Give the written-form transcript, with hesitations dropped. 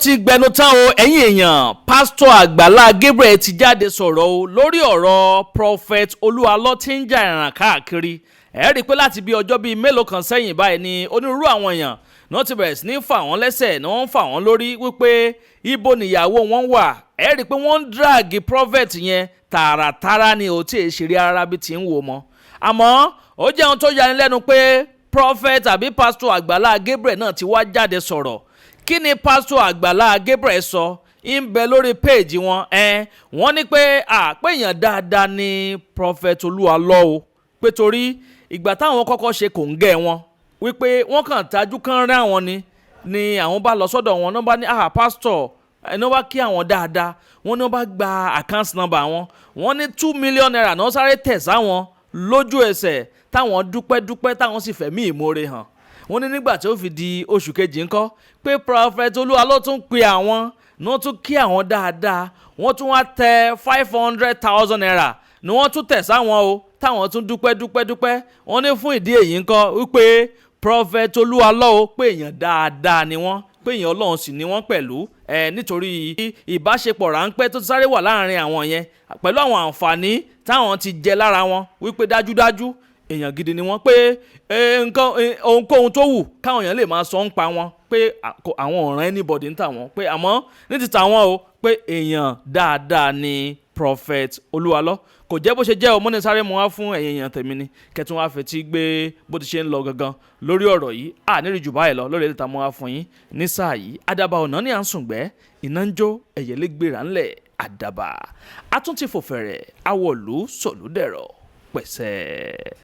Ti gbẹnu tán o. Ẹ̀yin èèyàn, Pásítọ̀ Àgbàlá Gabriel ti jáde sọ̀rọ̀ o lórí ọ̀rọ̀ Prophet Olúalọ́ tí ń jà ìràn káàkiri. Ẹ rí i pé láti bí ọjọ́ bíi mélòó kan sẹ́yìn báyìí ni onírúurú àwọn èèyàn ní wọ́n ti bẹ̀rẹ̀ sí ní fà wọ́n lẹ́sẹ̀, ni wọ́n ń fà wọ́n lórí wípé ibo nìyàwó wọn wà. Ẹ rí i pé wọ́n ń drag prophet yẹn tààràtàrà ni ò tí ì ṣeré ara bí ti ń wò mọ́. Àmọ́ ó jẹ́ ohun tó yani lẹ́nu pé prophet àbí Pastor Àgbàlá Gabriel náà ti wá jáde sọ̀rọ̀. Kí ni Pastor Àgbàlá Gabriel sọ? Ń bẹ lórí péèjì wọn. Ẹ wọ́n ní pé àpéyàn dáadáa ni Prophet Olúalọ́ o, pé torí ìgbà táwọn kọ́kọ́ ṣe kòńgẹ́ wọn, wípé wọ́n kàn tajú kán rẹ́ àwọn ni àwọn bá lọ sọ́dọ̀ wọn náà, bá ní, "Ah, pastor." Ẹni wọ́n bá kí àwọn dáadáa, wọ́n ní wọ́n bá gba account number wọn. Wọ́n ní ₦2 million náà sáré tẹ̀ sáwọn lójú ẹsẹ̀, táwọn dúpẹ́ dúpẹ́, táwọn sì fẹ̀mí ìmoore hàn. Wọ́n ní nígbà tí ó fi di oṣù kejì ńkọ́, pé Prophet Olúwa tún pe àwọn ní, wọ́n tún kí àwọn dáadáa, wọ́n tún wá tẹ ₦500,000 ni wọ́n tún tẹ̀ sáwọn o, táwọn tún dúpẹ́ dúpẹ́ dúpẹ́. Wọ́n ní fún ìdí èyí ńkọ́, wípé Prophet Olúwalọ́ o, pé èèyàn dáadáa ni wọ́n, pé èèyàn Ọlọ́run sì ni wọ́n pẹ̀lú ẹ, nítorí ìbáṣepọ̀ ráńpẹ́ tó ti sáré wà láàrin àwọn yẹn pẹ̀lú àwọn àǹfààní táwọn ti jẹ lára wọn, wípé dájúdájú èèyàn gidi ni wọ́n, pé nǹkan ohunkóhun tó wù káwọn èèyàn lè máa sọ ń pa wọn, pé àwọn ọ̀ràn anybody ń tà wọ́n, pé àmọ́ ní ti tàwọn o, pé èèyàn dáadáa ni Prophet Olúwalọ́. Kò jẹ́ bó ṣe jẹ́ o. Mọ́ni sáré mu wá fún ẹ̀yin èèyàn tèmi ni kẹtùn wá fetí gbé bó ti ṣe ń lọ gangan lórí ọ̀rọ̀ yìí. À nírì jù báyìí lọ lórí ètò àmọ́ wá fún yín ní sáà yìí. Àdàbà ọ̀nà ní à ń sùngbẹ́, iná ń jó, ẹ̀yẹ́lé gbéra ńlẹ̀. Àdàbà àtúntì fòfẹ̀rẹ̀ awọ̀lú sọ̀lúdẹ̀rọ̀ pẹ̀sẹ̀.